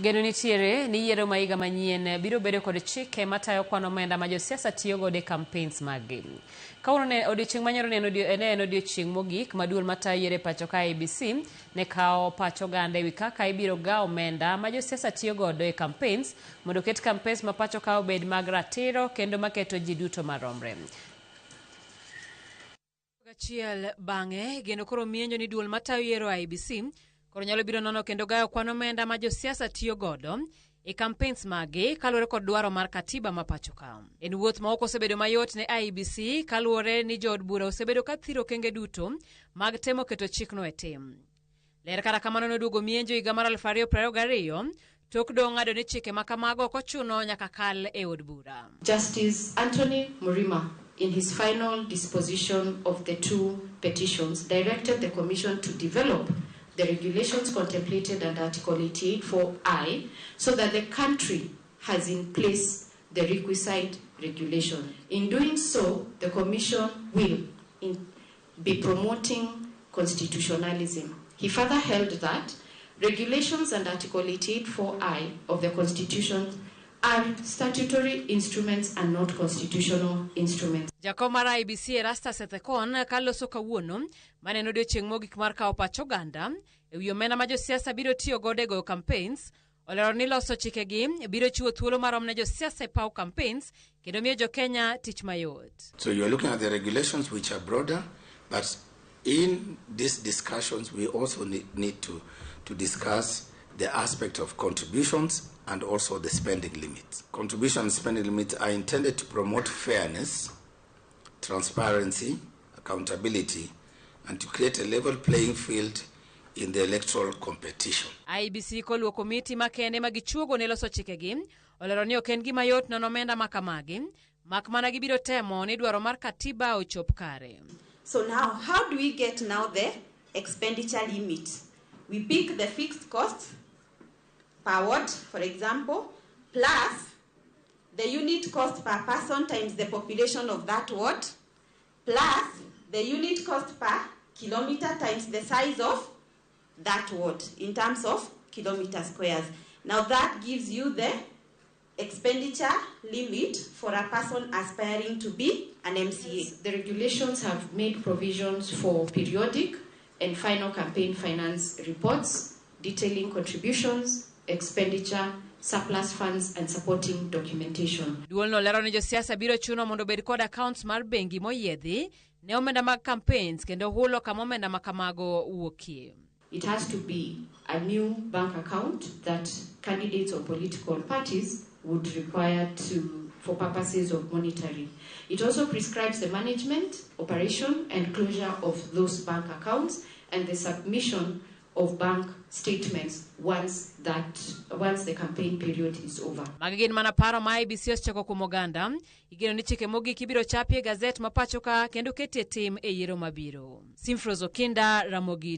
Geno nitiere ni yiero ma higa manyien biro bedo kod chike matayo kwan omenda ma josiasa tiyo godo e campaigns maggi. Kawuono ne odiochieng' manyoro ne en odiochieng' mogik ma duol matayo yiero e pacho ka IEBC ne kawo pach oganda ewi kaka ibiro gaw omenda ma josiasa tiyo godo e campaigns mondo oket campaigns ma pacho ka obed mag ratiro kendo maketo ji duto maromre. Achiel bang'e geno koro mienjo ni duol matayo yiero IEBC koro nyalo biro nono kendo gayo kwan omenda ma josiasa tiyo godo e campaigns maggi kaluwore kod dwaro mar katiba ma pacho ka. En wuoth ma ok osebedo mayot ne IEBC kaluwore ni jood bura osebedo ka thiro okenge duto mag temo keto chikno e tim. Ler kata kamano noduogo mienjo higa mar 2022 tok doho ng'ado ni chike ma kamago ok ochuno nyaka kal e od bura. Justice Anthony Mrima, in his final disposition of the two petitions, directed the Commission to develop the regulations contemplated under Article 88.4I so that the country has in place the requisite regulation. In doing so, the Commission will be promoting constitutionalism. He further held that regulations under Article 88.4I of the Constitution are statutory instruments and not constitutional instruments. Jakom mar IEBC Erastus Ethekon kaloso kawuono mane en odiochieng' mogik mar kawo pach oganda ewi omenda ma josiasa biro tiyo godo e goyo campaigns olero ni loso chikegi biro chiwo thuolo marom ne josiasa e paw campaigns kendo miyo jokenya tich mayot. So you are looking at the regulations which are broader, but in these discussions we also need to discuss the aspect of contributions and also the spending limits. Contribution and spending limits are intended to promote fairness, transparency, accountability, and to create a level playing field in the electoral competition. IEBC koluwo komiti makende ma gichuogo ne loso chikegi olero ni ok en gima yot nono omenda ma kamagi mak mana gibiro temo ni dwaro mar katiba ochop kare. So now, how do we get now the expenditure limit? We pick the fixed cost per ward, for example, plus the unit cost per person times the population of that ward, plus the unit cost per kilometer times the size of that ward in terms of kilometer squares. Now that gives you the expenditure limit for a person aspiring to be an MCA. The regulations have made provisions for periodic and final campaign finance reports detailing contributions, expenditure, surplus funds and supporting documentation. Duolno lero ni josiasa biro chuno mondo obed kod accounts mar bengi moyiedhi ne omenda mag campaigns kendo hulo kama omenda ma kamago wuokie. It has to be a new bank account that candidates or political parties would require to for purposes of monitoring. It also prescribes the management, operation and closure of those bank accounts and the submission of bank statements once the campaign period is over. Magi gin mana paro ma IEBC osechoko kuom oganda. Igeno ni chike mogik ibiro chapi e gazet ma pacho ka kendo ketie tim e yiero mabiro. Simfros Okinda, Ramogi.